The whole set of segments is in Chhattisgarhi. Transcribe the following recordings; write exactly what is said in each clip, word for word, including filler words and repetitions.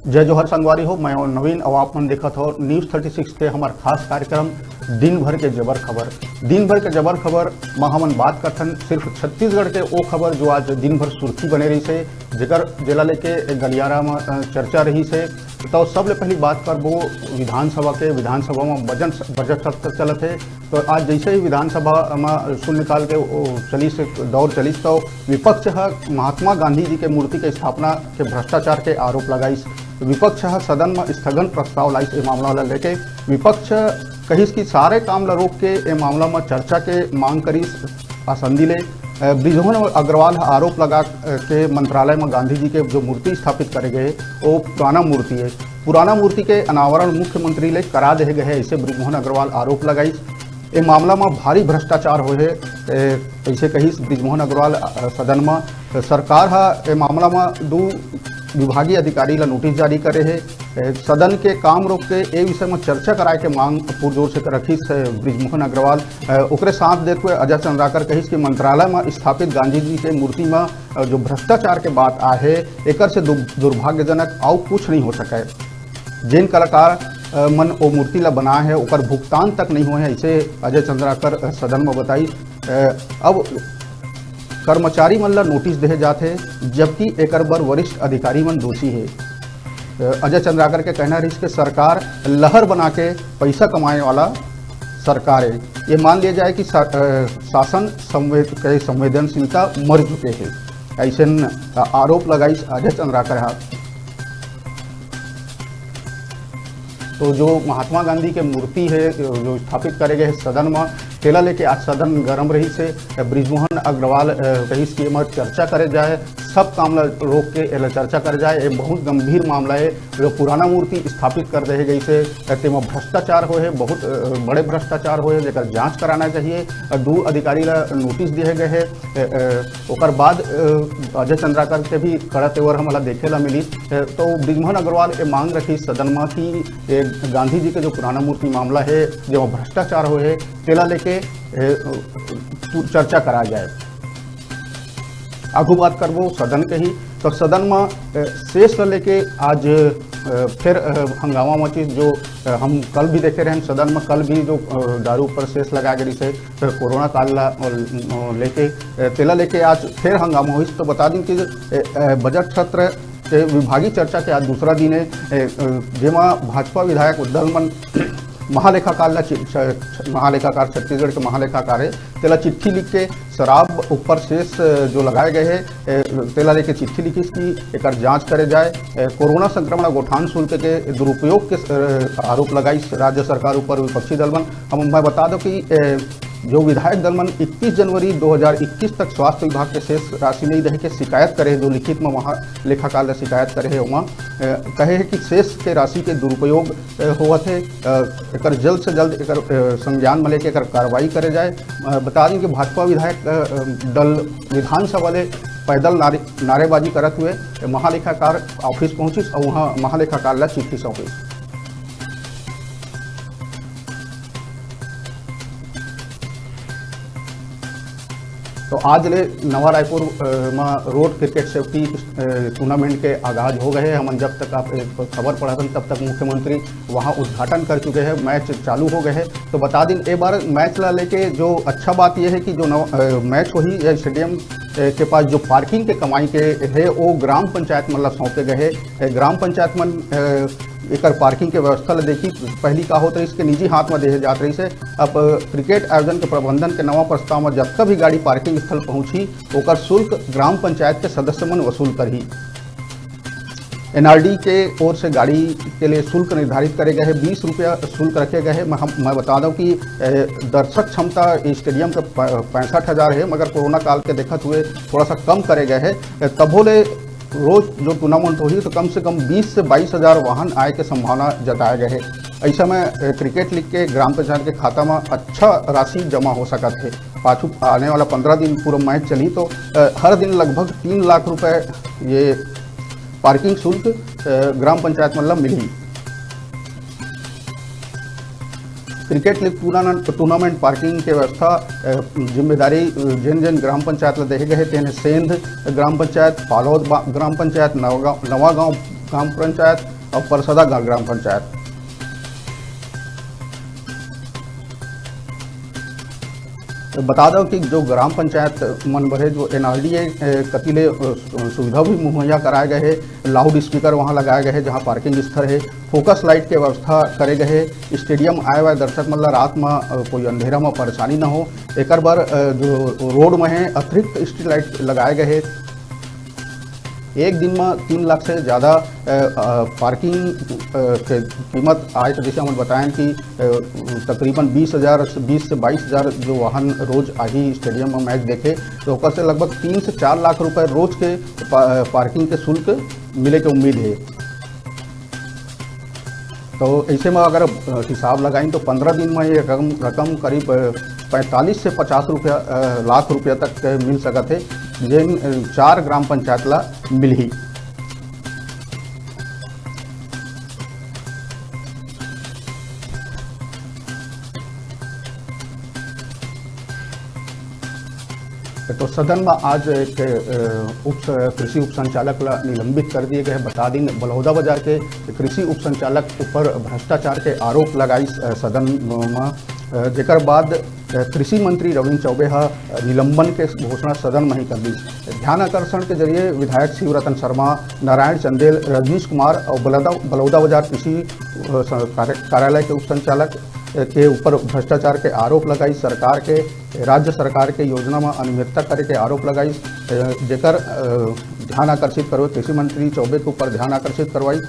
जय जोहार संगवारी हो, मैं हूं नवीन। अब आप मन देखत हो न्यूज़ थर्टी सिक्स के हमर खास कार्यक्रम दिन भर के जबर खबर। दिन भर के जबर खबर म हमन बात करथन सिर्फ छत्तीसगढ़ के ओ खबर, जो आज दिन भर सुर्खी बने रहिस हे, जेकर, जेला लेके गलियारा म, अ, चर्चा रहिस हे। तो सबले पहली बात करबो विधानसभा के। विधानसभा म बजट, बजट सत्र चलत हे। तो आज जैसे ही विधानसभा म शून्यकाल के ओ चलिस, दौर चलिस, तो विपक्ष ह महात्मा गांधी जी के मूर्ति के स्थापना के भ्रष्टाचार के आरोप लगाइस। विपक्ष ह सदन म स्थगन प्रस्ताव लाइस। ए मामला ला लेके विपक्ष कहिस कि सारे काम ला रोक के ए मामला म चर्चा के मांग करिस। आसंदी ले, अ, बृजमोहन अग्रवाल ह आरोप लगा, अ, के मंत्रालय म गांधी जी के जो मूर्ति स्थापित करे गए हे, वो पुराना मूर्ति है। पुराना मूर्ति के अनावरण मुख्यमंत्री ले करा देहे गए हे, ऐसे बृजमोहन अग्रवाल आरोप लगाइस। ए मामला म भारी भ्रष्टाचार होए हे, ए, ऐसे कहिस बृजमोहन अग्रवाल, अ, सदन म। सरकार ह ए मामला म दू विभागीय अधिकारी ला नोटिस जारी करे हे। ए, सदन के काम रोक के ए विषय म चर्चा कराए के मांग पुरजोर से रखिस हे बृजमोहन अग्रवाल। ए, ओकरे साथ देत हुए अजय चंद्राकर कहिस कि मंत्रालय म स्थापित गांधी जी के मूर्ति म, अ, जो भ्रष्टाचार के बात आहे, एकर से दु-, दुर्भाग्यजनक अउ कुछ नहीं हो सके। जेन कलाकार, अ, मन ओ मूर्ति ला बनाए हे, ओकर भुगतान तक नहीं होए हे, ऐसे अजय चंद्राकर, अ, सदन म बताई। अ, अब कर्मचारी मन ला नोटिस देहे जात हे, जबकि एकर बर वरिष्ठ अधिकारी मन दोषी हे। अ, अजय चंद्राकर के कहना रहिस कि सरकार लहर बना के पैसा कमाए वाला सरकार हे। ये मान लिया जाए कि सा-, अ, शासन संवेद-, के संवेदनशीलता मर चुके हे, ऐसन, अ, आरोप लगाइस अजय चंद्राकर हा। तो जो महात्मा गांधी के मूर्ति हे, जो स्थापित करे गए हे सदन म, तेला लेके आज सदन गरम रहिस हे। बृजमोहन अग्रवाल, अ, कहिस कि एमा चर्चा करे जाए, सब काम ला रोक के एला चर्चा करे जाए। ये बहुत गंभीर मामला हे, जो पुराना मूर्ति स्थापित कर देहे गइस हे, तेमा भ्रष्टाचार होए हे, बहुत, अ, बड़े भ्रष्टाचार होए हे, जेकर जांच कराना चाहिए। अ, दू अधिकारी ला नोटिस दिए गए हे। अ, अ, ओकर बाद, अ, अजय चंद्राकर के भी कड़ा तेवर हमला देखे ला मिली। अ, तो बृजमोहन अग्रवाल ये मांग रखिस सदन म कि ये गांधी जी के जो पुराना मूर्ति मामला हे, जेमा भ्रष्टाचार होए हे, तेला लेके, अ, तु-, चर्चा करा जाए। आगू बात करबो सदन के ही, तो सदन म, अ, सेस ल लेके आज, अ, फिर, अ, हंगामा मचिस, जो, अ, हम कल भी देखे रहन सदन म, कल भी जो, अ, दारू पर सेस लगाए गे रिहिस हे, अ, कोरोना काल ला, अ, लेके, अ, तेला लेके आज फिर हंगामा होइस। तो बता दिन कि, अ, अ, बजट सत्र के विभागीय चर्चा के आज दूसरा दिन हे, अ, अ, जेमा भाजपा विधायक दल मन महालेखाकार ला चि-, छ-, छ-, महालेखाकार, छत्तीसगढ़ के महालेखाकार हे, तेला चिट्ठी लिख के शराब ऊपर सेस, अ, जो लगाए गए हे, ए, तेला लेके चिट्ठी लिखिस कि एकर जांच करे जाए। ए, कोरोना संक्रमण गोठान शुल्क के दुरुपयोग के, अ, आरोप लगाइस राज्य सरकार ऊपर विपक्षी दल मन। हम, मैं बता दो कि, ए, जो विधायक दल मन इकतीस जनवरी दो हज़ार इक्कीस तक स्वास्थ्य विभाग के सेस राशि नहीं देहे के शिकायत करे, जो लिखित में महालेखाकार ला शिकायत करे हे, ओमा, ए, कहे हे कि सेस के राशि के दुरुपयोग, ए, होवत हे। अ, एकर जल्द से जल्द एकर, अ, संज्ञान म लेके एकर कार्रवाई करे जाए। अ, बता दें कि भाजपा विधायक, अ, अ, दल विधानसभा ले पैदल नारे-, नारेबाजी करत हुए महालेखाकार ऑफिस पहुंचिस और वहां महालेखाकार ला चिट्ठी सौंपिस। तो आज ले नवा रायपुर, अ, म रोड क्रिकेट सेफ्टी, अ, टूर्नामेंट के आगाज हो गए हे। हमन जब तक आप, अ, खबर पढ़त हन, तब तक मुख्यमंत्री वहां उद्घाटन कर चुके हे, मैच चालू हो गए हे। तो बता दिन, ए बार मैच ला लेके जो अच्छा बात ये हे कि जो नव-, अ, मैच होही, ये स्टेडियम, अ, के पास जो पार्किंग के कमाई के हे, वो ग्राम पंचायत मन ला सौंपे गए हे। अ, ग्राम पंचायत मन, अ, एकर पार्किंग के व्यवस्था ल देखी, पहली का होत रहिस के निजी हाथ म देहे जात रहिस हे। अब क्रिकेट आयोजन के प्रबंधन के नवा प्रस्ताव म जतका भी गाड़ी पार्किंग स्थल पहुंचही, ओकर शुल्क ग्राम पंचायत के सदस्य मन वसूल करही। एनआरडी के ओर से गाड़ी के लिए शुल्क निर्धारित करे गए हे, बीस रुपया शुल्क रखे गए हे। मैं, हम, मैं बता दूं कि, ए, दर्शक क्षमता इस स्टेडियम के प-, पैंसठ हज़ार हे, मगर कोरोना काल के देखत हुए थोड़ा सा कम करे गए हे। ए, तभो ले रोज जो टूर्नामेंट होही, तो कम से कम बीस से बाईस हज़ार वाहन आए के संभावना जताए गए हे। ऐसा में, अ, क्रिकेट लीग के ग्राम पंचायत के खाता में अच्छा राशि जमा हो सकत हे। पाछू आने वाला पंद्रह दिन पूरा मैच चली, तो, अ, हर दिन लगभग तीन लाख रुपए ये पार्किंग शुल्क, अ, ग्राम पंचायत मन ल मिलही। Cricket league tournament, tournament parking के व्यवस्था, अ, जिम्मेदारी, अ, जेन जेन ग्राम पंचायत ल देहे गए हे, तेन सेंध ग्राम पंचायत, पालौद बा-, ग्राम पंचायत, नवागांव, नवागांव ग्राम पंचायत, अउ परसदा गा-, ग्राम पंचायत। तो बता दो कि जो ग्राम पंचायत मन बर हे, जो एनआरडीए, अ, कति ले, अ, सुविधा भी मुहैया कराए गए हे, लाउड स्पीकर वहाँ लगाए गए हे, जहाँ पार्किंग स्थल हे, फोकस लाइट के व्यवस्था करे गए हे, स्टेडियम आए वाले दर्शक मन ला रात म, अ, कोई अंधेरा म परेशानी न हो, एकर बर, अ, जो रोड म हे अतिरिक्त स्ट्रीट लाइट लगाए गए हे। एक दिन म तीन लाख से ज्यादा, अ, अ, पार्किंग, अ, के कीमत आए, तो जैसे हमन बताएं कि, अ, तकरीबन बीस हजार, बीस से बाईस हजार जो वाहन रोज आही स्टेडियम म मैच देखे, तो ओकर से लगभग तीन से चार लाख रुपए रोज के पा-, पार्किंग के शुल्क मिले के उम्मीद हे। तो ऐसे में अगर, अ, हिसाब लगाइन तो पंद्रह दिन में ये रकम, रकम करीब, अ, पैंतालीस से पचास रुपया, अ, लाख रुपया तक के मिल सकत हे, जेन, अ, चार ग्राम पंचायत ला मिलही। तो सदन में आज एक, अ, उप स-, कृषि उप संचालक ला निलंबित कर दिए गए। बता दिन, बलौदा बाजार के कृषि उप संचालक ऊपर भ्रष्टाचार के आरोप लगाइस, अ, सदन में, अ, जेकर बाद, अ, कृषि मंत्री रविंद्र चौबे ह निलंबन के घोषणा सदन में ही कर दिस। ध्यान आकर्षण के जरिए विधायक शिवरतन शर्मा, नारायण चंदेल, रजनीश कुमार और बलौदा, बलौदा बाजार कृषि, अ, स-, कार्य-, कार्यालय के उप संचालक, अ, के ऊपर भ्रष्टाचार के आरोप लगाइस, सरकार के, राज्य सरकार के योजना में अनियमितता करे के आरोप लगाइस, अ, जेकर, अ, ध्यान आकर्षित करवे, कृषि मंत्री चौबे के ऊपर ध्यान आकर्षित करवाई।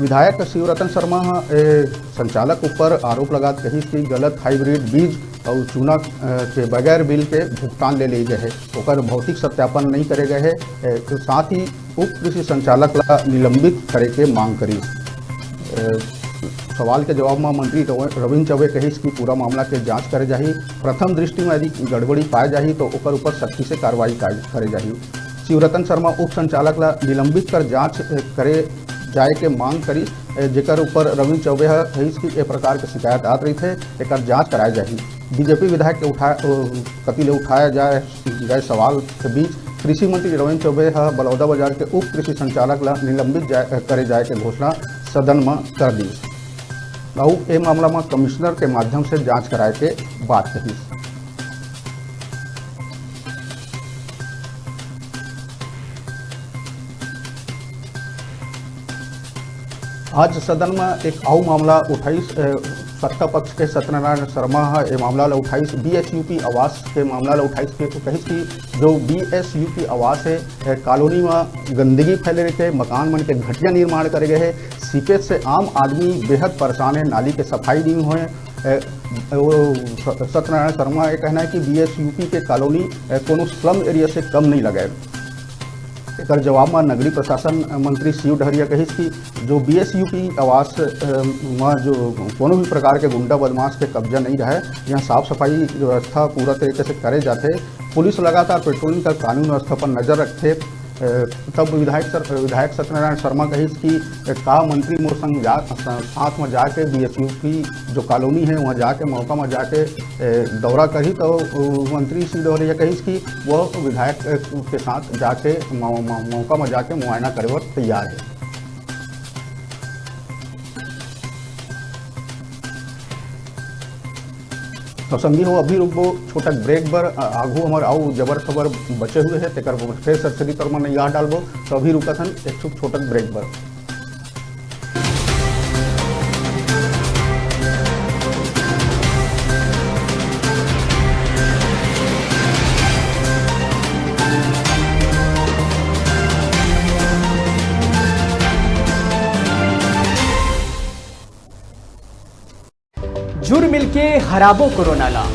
विधायक शिवरतन शर्मा ह, ए, संचालक ऊपर आरोप लगात कहिस कि गलत हाइब्रिड बीज अउ चूना, अ, के बगैर बिल के भुगतान ले ली गए हे, ओकर भौतिक सत्यापन नहीं करे गए हे। ए, तो साथ ही उप कृषि संचालक ला निलंबित करे के मांग करिस। ए, सवाल के जवाब में मंत्री रव-, रविंद्र चौबे कहिस कि पूरा मामला के जांच करे जाही, प्रथम दृष्टि में यदि गड़बड़ी पाए जाही तो ओकर ऊपर सख्ती से कार्रवाई का-, करे जाही। शिवरतन शर्मा उप संचालक ला निलंबित कर जांच, अ, करे जाए के मांग करिस, अ, जेकर ऊपर रविंद्र चौबे ह कहिस कि ए प्रकार के शिकायत आत रहिथे, एकर जांच कराए जाही। बीजेपी विधायक के उठाए, अ, कति ले उठाया जाए गए सवाल के बीच कृषि मंत्री रविंद्र चौबे ह बलौदा बाजार के उप कृषि संचालक ला निलंबित जाए, अ, करे जाए के घोषणा सदन म कर दिस। अउ ए मामला म कमिश्नर के माध्यम से जांच कराए के बात कहिस। आज सदन म एक अउ मामला उठाइस, अ, सत्ता पक्ष के सत्यनारायण शर्मा ह ए मामला ल उठाइस, बीएसयूपी आवास के मामला ल उठाइस के तो कहिस कि जो बीएसयूपी आवास हे, अ, कॉलोनी म गंदगी फैले रहिथे, मकान मन के घटिया निर्माण करे गए हे, सीपेज से आम आदमी बेहद परेशान हे, नाली के सफाई नहीं होए। अ, वो स-, सत्यनारायण शर्मा ये कहना है कि बीएसयूपी के कॉलोनी, अ, कोनो स्लम एरिया से कम नहीं लगे। एकर जवाब में नगरीय प्रशासन मंत्री शिव डहरिया कहिस कि जो बीएसयूपी आवास, अ, में जो कोनो भी प्रकार के गुंडा बदमाश के कब्जा नहीं रहे, यहाँ साफ सफाई व्यवस्था पूरा तरीके से करे जाथे। पुलिस लगातार पेट्रोलिंग कर कानून व्यवस्था पर नजर रखथे। अ, तब विधायक सर-, विधायक सत्यनारायण शर्मा कहिस कि का मंत्री मोर संग जा-, स-, साथ में जाके बीएसयूपी जो कॉलोनी है, वहाँ जाके मौका में जाके, अ, दौरा करही, तो, अ, मंत्री श्री डहरिया कहिस कि वो विधायक, अ, के साथ जाके मौ-, मौ-, मौका में जाके मुआयना करे बर तैयार है। तो संगी हो, अभी रुकबो छोटक ब्रेक बर। अ, आगू हमर अउ जबर खबर बचे हुए हे, तेकर बर फेर सरसरी तोर मन याद डालबो। तो अभी रुकत हन एक ठो छोटक ब्रेक बर। जुर मिलके हराबो कोरोना ला,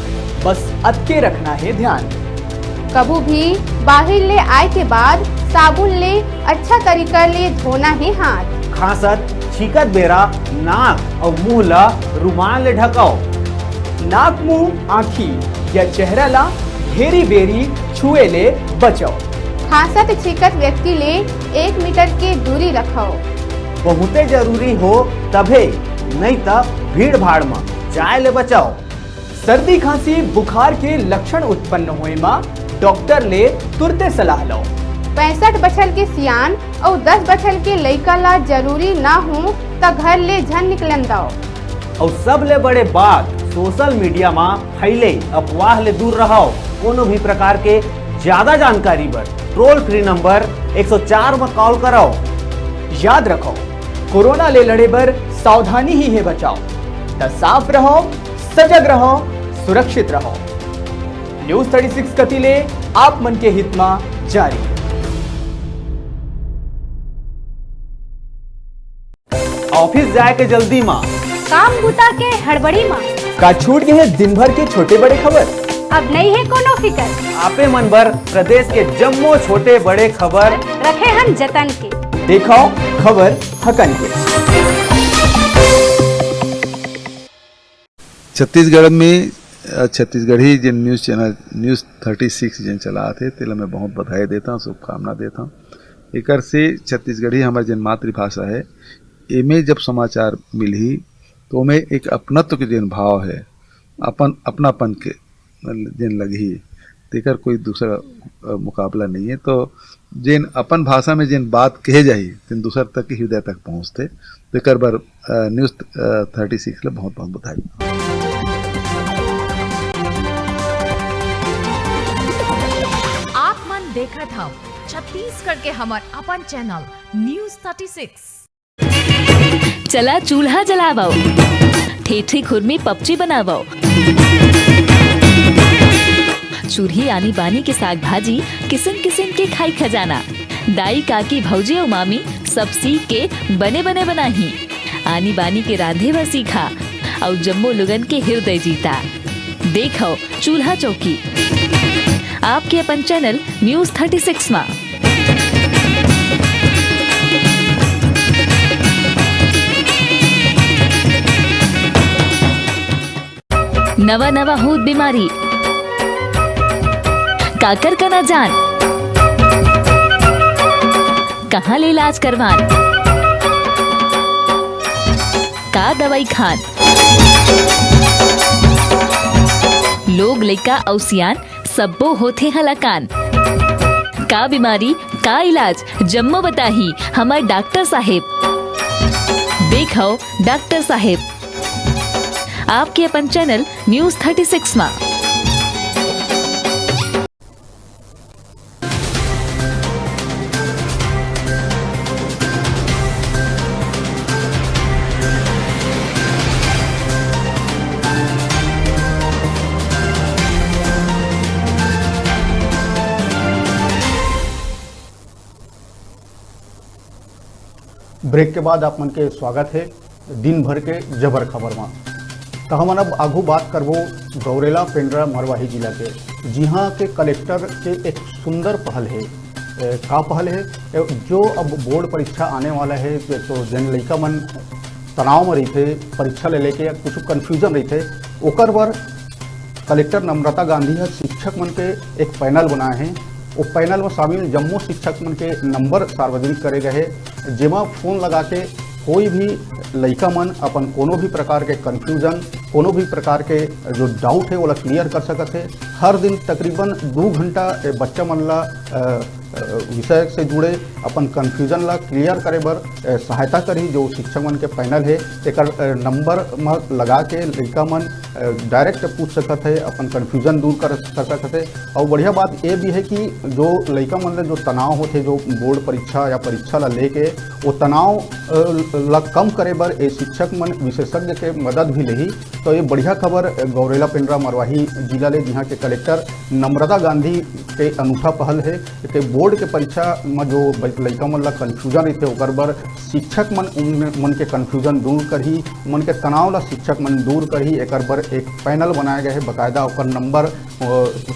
बस अतके रखना हे ध्यान। कभू भी बाहिर ले आए के बाद साबुन ले अच्छा तरीका ले धोना हे हाथ। खांसत छींकत बेरा नाक अउ मुंह ला रुमाल ले ढकाओ। नाक, मुंह, आंखी या चेहरा ला घेरी बेरी छुए ले बचाओ। खांसत छींकत व्यक्ति ले एक मीटर के दूरी रखव। बहुते जरूरी हो तभे, नइ त भीड़ भाड़ म जाए ले बचाओ। सर्दी, खांसी, बुखार के लक्षण उत्पन्न होए म डॉक्टर ले तुरते सलाह लो। पैंसठ बछर के सियान अउ दस बछर के लइका ला जरूरी ना हो त घर ले झन निकलन दव। अउ सबले बड़े बात, सोशल मीडिया म फैले अफवाह ले दूर रहव। कोनो भी प्रकार के ज्यादा जानकारी बर टोल फ्री नंबर एक सौ चार म कॉल करव। याद रखव, कोरोना ले लड़े बर सावधानी ही हे बचाव। त साफ रहव, सजग रहव, सुरक्षित रहव। न्यूज़ थर्टी सिक्स कति ले आप मन के हित म जारी। ऑफिस जाए के जल्दी म, काम बूता के हड़बड़ी म, का छूट गए हे दिन भर के छोटे बड़े खबर? अब नइ हे कोनो फिकर। आपे मन बर प्रदेश के जम्मो छोटे बड़े खबर रखे हन जतन के। देखव खबर हकन के। छत्तीसगढ़ में, अ, छत्तीसगढ़ी जेन news channel news thirty six जेन चलात हे, तेला मैं बहुत बधाई देता हूँ, शुभकामना देता हूँ। एकर से छत्तीसगढ़ी हमर जेन मातृभाषा हे, एमे जब समाचार मिलही, तो ओमे एक अपनत्व के जेन भाव हे, अपन, अपनापन के जेन लगही, तेकर कोई दूसरा, अ, मुकाबला नहीं है। तो जेन अपन भाषा में जेन बात कहे जाही, तेन दूसर तक, हृदय तक पहुँचथे। तेकर बर, अ, न्यूज़, अ, थर्टी सिक्स ले बहुत-बहुत बधाई। आप मन देखत हव छत्तीसगढ़ के हमर अपन चैनल न्यूज़ थर्टी सिक्स। चला चूल्हा जलावव, ठेठरी खुरमी पपची बनावव, चूल्ही आनी बानी के साग भाजी, किसिम किसिम के खाई खजाना। दाई काकी भौजी अउ मामी सब सीख के बने बने बनाही। आनी बानी के रांधे बर सीखा अउ जम्मो लोगन के हृदय जीता। देखव चूल्हा चौकी, आपके अपन चैनल न्यूज़ थर्टी सिक्स मा। नवा नवा होत बीमारी, काकर कना जान, कहाँ ले इलाज करवान, का दवाई खान, लोग लइका अउ सियान सब्बो होथे हलाकान। का बीमारी, का इलाज, जम्मो बताही हमर डॉक्टर साहेब। देखव डॉक्टर साहेब, आपके अपन चैनल न्यूज़ थर्टी सिक्स मा। ब्रेक के बाद आप मन के स्वागत हे दिन भर के जबर खबर मा। त हमन अब आगू बात करबो गौरेला पेंड्रा मरवाही जिला के, जिहाँ के कलेक्टर के एक सुंदर पहल हे। ए, का पहल हे? ए, जो अब बोर्ड परीक्षा आने वाला हे, तो, तो जेन लइका मन तनाव म रहिथे, परीक्षा ले लेके या कुछ कन्फ्यूजन रहिथे, ओकर बर कलेक्टर नम्रता गांधी ह शिक्षक मन के एक पैनल बनाए हे। ओ पैनल म शामिल जम्मो शिक्षक मन के नंबर सार्वजनिक करे गए हे, जेमा फोन लगा के कोई भी लइका मन अपन कोनो भी प्रकार के कन्फ्यूजन, कोनो भी प्रकार के जो डाउट हे, ओला क्लियर कर सकत हे। हर दिन तकरीबन दू घंटा ए बच्चा मन ला, अ, अ, विषय से जुड़े अपन कन्फ्यूजन ला क्लियर करे बर, अ, सहायता करही जो शिक्षक मन के पैनल हे। एकर, अ, नंबर म लगा के लइका मन, अ, डायरेक्ट पूछ सकत हे, अपन कन्फ्यूजन दूर कर, कर सकत हे। अउ बढ़िया बात ये भी हे कि जो लइका मन ले जो तनाव होथे, जो बोर्ड परीक्षा या परीक्षा ला लेके, वो तनाव, अ, ला कम करे बर ए शिक्षक मन विशेषज्ञ के मदद भी लेही। तो ये बढ़िया खबर गौरेला पेंड्रा मरवाही जिला ले, जिहाँ के कलेक्टर नम्रता गांधी के अनूठा पहल हे कि बोर्ड के परीक्षा म जो ब-, लइका मन ला कन्फ्यूजन रहिथे, ओकर बर शिक्षक मन उन, मन के कन्फ्यूजन दूर करही, मन के तनाव ला शिक्षक मन दूर करही। एकर बर एक पैनल बनाए गए हे, बाकायदा ओकर नंबर, अ,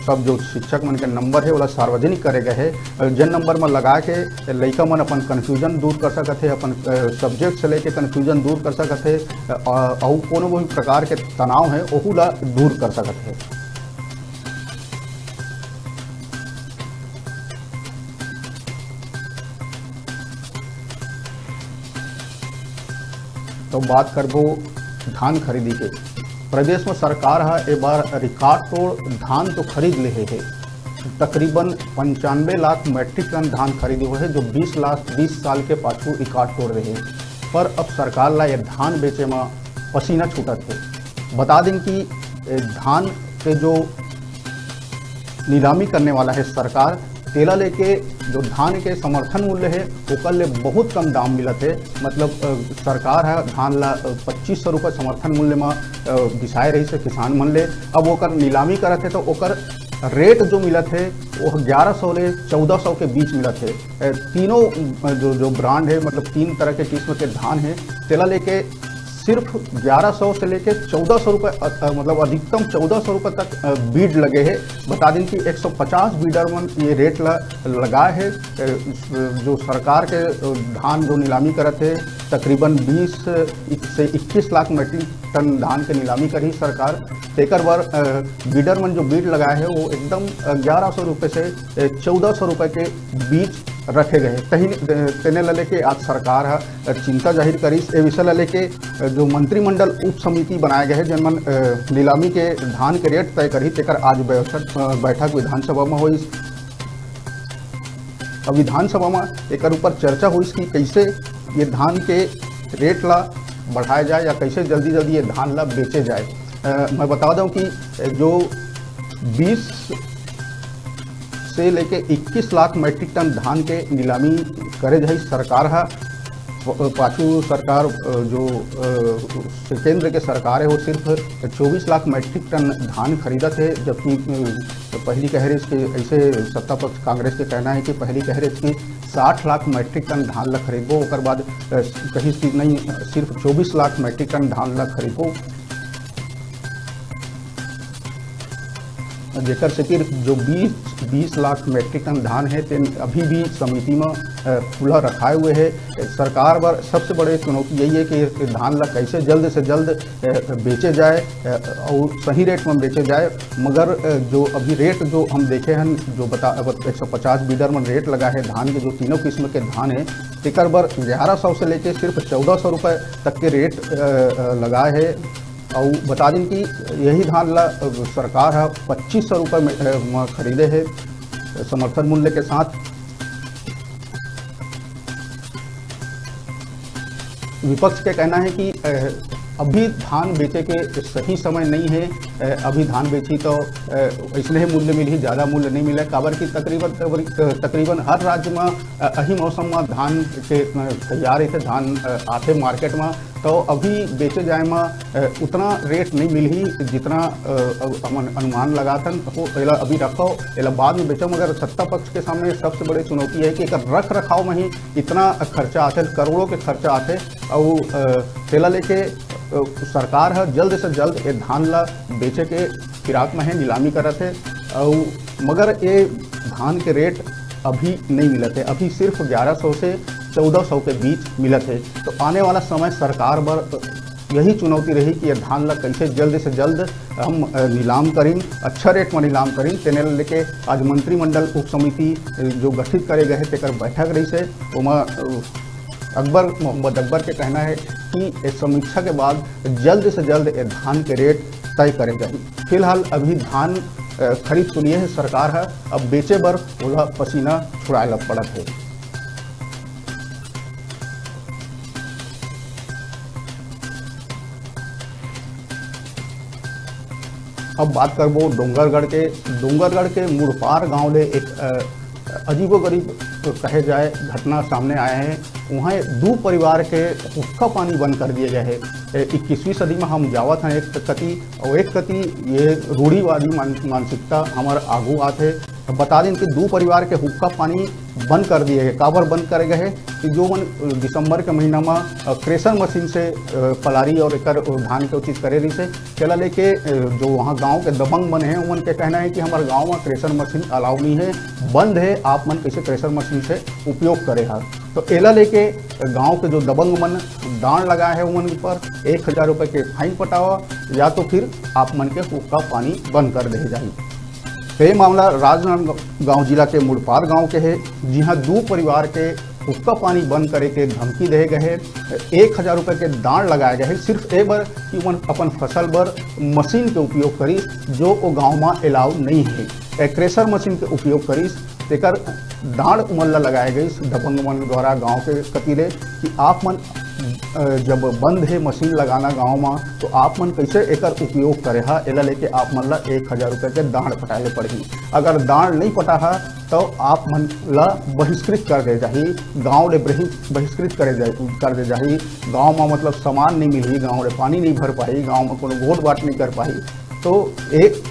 सब जो शिक्षक मन के नंबर हे, ओला सार्वजनिक करे गए हे। अ, जेन नंबर म लगा के लइका मन अपन कन्फ्यूजन दूर कर सकत हे, अपन, अ, सब्जेक्ट से लेके कन्फ्यूजन दूर कर सकत हे, अ, अउ कोनो भी प्रकार के तनाव हे, ओहू ला दूर कर सकत हे। तो बात करबो धान खरीदी के। प्रदेश में सरकार ह ए बार रिकॉर्ड तोड़ धान तो खरीद लेहे हे, तकरीबन पंचानबे लाख मीट्रिक टन धान खरीदे हुए हे, जो बीस लाख, बीस साल के पाछू रिकॉर्ड तोड़ रहे हे। पर अब सरकार ला ये धान बेचे म पसीना छूटत हे। बता दें कि ए, धान के जो नीलामी करने वाला है सरकार, तेला लेके जो धान के समर्थन मूल्य है, ओकर ले बहुत कम दाम मिलत है। मतलब, अ, सरकार ह धान ला, अ, पच्चीस सौ रुपये समर्थन मूल्य म, अ, बिसाए रहिस हे किसान मन ले। अब ओकर नीलामी करत है, तो ओकर रेट जो मिलत है, वो ग्यारह सौ ले चौदह सौ के बीच मिलत है। अ, तीनों, अ, जो, जो ब्रांड है, मतलब, तीन तरह के किस्म के धान है, तेला लेके सिर्फ ग्यारह सौ से लेके चौदह सौ रुपये, अ, अ, मतलब, अधिकतम चौदह सौ रुपये तक, अ, बीड लगे हे। बता दें कि एक सौ पचास बीडर मन ये रेट ल-, लगाए हे। अ, जो सरकार के, अ, धान जो नीलामी करत हे, तकरीबन बीस से इक्कीस लाख मीट्रिक टन धान के नीलामी करही सरकार। तेकर बर, अ, बीडर मन जो बीड लगाए हे, वो एकदम, अ, ग्यारह सौ रुपये से, अ, चौदह सौ रुपये के बीच रखे गए। तही, अ, तेने ल लेके आज सरकार ह चिंता जाहिर करिस। ए विषय ल लेके जो मंत्रिमंडल उप समिति बनाए गए हे, जेन मन, अ, नीलामी के धान के रेट तय करही, तेकर आज बैठक, अ, बैठक विधानसभा म होइस। अब विधानसभा म एकर ऊपर चर्चा होइस कि कैसे ये धान के रेट ला बढ़ाया जाए या कैसे जल्दी जल्दी ये धान ला बेचे जाए। अ, मैं बता दूं कि जो बीस से लेके इक्कीस लाख मीट्रिक टन धान के नीलामी करे जाही सरकार ह। प-, पाछू सरकार, अ, जो, अ, केंद्र के सरकार है, वो सिर्फ चौबीस लाख मीट्रिक टन धान खरीदत है, जबकि, अ, पहली कह रही कि ऐसे सत्ता पक्ष कांग्रेस के कहना है कि पहली कह रही कि साठ लाख मीट्रिक टन धान ला खरीदबो, ओकर बाद, अ, कही कि नहीं, सिर्फ चौबीस लाख मीट्रिक टन धान ला खरीदबो। जेकर सेती जो बीस, बीस लाख मीट्रिक टन धान है, तेन अभी भी समिति में, अ, खुला रखाए हुए है। सरकार बर सबसे बड़े चुनौती यही है कि धान ला कैसे जल्द से जल्द, अ, बेचे जाए, अ, और सही रेट में बेचे जाए। मगर, अ, जो अभी रेट जो हम देखे हैं, जो बता, अब एक सौ पचास बीडर में रेट लगा है धान के, जो तीनों किस्म के धान है, तेकर बर ग्यारह सौ से लेके सिर्फ चौदह सौ रुपये तक के रेट, अ, अ, लगा है। अउ बता दिन कि यही धान ला, अ, सरकार ह पच्चीस सौ रुपये में, अ, म खरीदे हे, अ, समर्थन मूल्य के साथ। विपक्ष के कहना है कि, अ, अभी धान बेचे के सही समय नहीं है। अ, अभी धान बेची तो, अ, ऐसने ही मूल्य मिलही, ज़्यादा मूल्य नहीं मिले, काबर कि तकरीबन, तकरीबन हर राज्य में, अ, अही मौसम में धान के, अ, तैयार रहिथे, धान, अ, आथे मार्केट में, तो अभी बेचे जाए में, अ, उतना रेट नहीं मिलही जितना, अ, अब हमन अनुमान लगाथन। हो, एला अभी रखो, एला बाद में बेचो, मगर सत्ता पक्ष के सामने सबसे बड़ी चुनौती है कि एकर रख रखाव में ही इतना खर्चा आथे, करोड़ों के खर्चा आथे। अउ, अ, तेला लेके, अ, सरकार ह जल्द से जल्द ए धान ला बेचे के फिराक में है, नीलामी करत है। अउ मगर ये धान के रेट अभी नहीं मिलत है, अभी सिर्फ ग्यारह सौ से चौदह सौ के बीच मिलत है। तो आने वाला समय सरकार बर यही चुनौती रही कि ये धान ला कैसे जल्द से जल्द हम, अ, नीलाम करिन, अच्छा रेट में नीलाम करिन। तेने ल लेके आज मंत्रिमंडल उप समिति, अ, जो गठित करे गए हैं, तेकर बैठक रही से, ओमा, अ, अकबर मोहम्मद अकबर के कहना है कि इस समीक्षा के बाद जल्द से जल्द ये धान के रेट तय करे जाही। फिलहाल अभी धान, अ, खरीद तो लिए है सरकार है, अब बेचे बर ओला पसीना छुड़ाए ला पड़त है। अब बात करबो डोंगरगढ़ के। डोंगरगढ़ के मुड़पार गांव ले एक, अ, अजीबोगरीब कहे जाए घटना सामने आया है। वहाँ दू परिवार के हुक्का पानी बंद कर दिए गए हैं। ए, इक्कीसवीं सदी में हम जावत हैं एक कति, और एक कति ये रूढ़िवादी मान-, मानसिकता हमार आगू आत है। तो बता दें कि दू परिवार के हुक्का पानी बंद कर दिए गए। काबर बंद करे गए हैं कि जो मन दिसंबर के महीना में, अ, क्रेशर मशीन से, अ, पलारी और एकर धान के चीज करे रही से, तेला लेके, अ, जो वहाँ गांव के दबंग मन हैं, उमन के कहना है कि हमारे गांव में क्रेशर मशीन अलाउ नहीं है, बंद है, आप मन कैसे क्रेशर मशीन से उपयोग करे हा। तो एला लेके गांव के जो दबंग मन दांड़ लगाए हैं, उमन पर एक हजार रुपये के फाइन पटावा, या तो फिर आप मन के हुक्का पानी बंद कर दे जाही। तो ये मामला राजनांदगांव जिला के मुड़पार गांव के है, जिहां दू परिवार के हुक्का पानी बंद करे के धमकी दे गए हे, एक हजार रुपये के दांड लगाए गए हे, सिर्फ ए बर कि ओमन अपन फसल बर मशीन के उपयोग करिस, जो वो गांव में अलाउ नहीं है। ए, क्रेशर मशीन के उपयोग करिस, तेकर दांड उमन ला लगाए गइस दबंग मन द्वारा गांव के कति ले कि आप मन, अ, जब बंद है मशीन लगाना गांव में, तो आप मन कैसे एकर उपयोग करे हा, एला लेके आप मन ला एक हजार रुपये के दांड पटाए ले पड़ही। अगर दांड नहीं पटा हा, तो आप मन ला बहिष्कृत कर दे जाही, गांव ले बहिष-, बहिष्कृत करे जा-, कर दे जाही। गांव में मतलब सामान नहीं मिलही, गांव ले पानी नहीं भर पाही, गांव में कोनो गोठ बांट नहीं कर पाही। तो ए,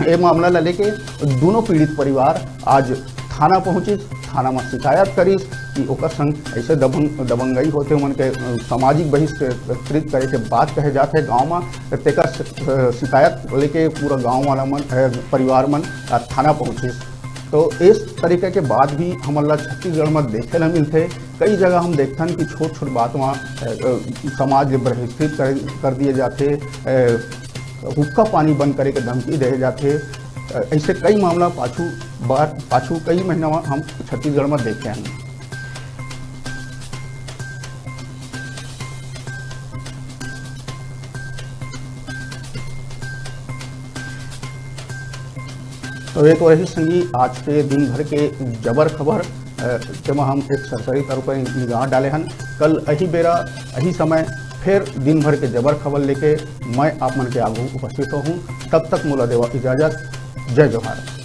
ए मामला ला लेके दोनों पीड़ित परिवार आज थाना पहुंचिस, थाना में शिकायत करिस कि ओकर संग ऐसे दबंग, दबंगई होथे, ओमन के, अ, सामाजिक बहिष्कृत करे के बात कहे जात हे गांव में। तेकर स-, अ, शिकायत लेके पूरा गांव वाला मन, अ, परिवार मन, अ, थाना पहुंचिस। तो इस तरीके के बात भी हमन ला छत्तीसगढ़ में देखे ला मिलथे। कई जगह हम देखथन कि छोट-छोट बात में, अ, अ, समाज ले बहिष्कृत कर, कर दिए जाथे, अ, हुक्का पानी बंद करे के धमकी दे जाथे। अ, ऐसे कई मामला पाछू बार, पाछू कई महीना में हम छत्तीसगढ़ में देखे हन। तो ये तो रही संगी आज के दिन भर के जबर खबर, अ, जेमा हम एक सरसरी तौर पर निगाह डाले हन। कल यही बेरा, यही समय फिर दिन भर के जबर खबर लेके मैं आप मन के आगू उपस्थित होहूँ। तब तक मोला देवा इजाजत। जय जोहार।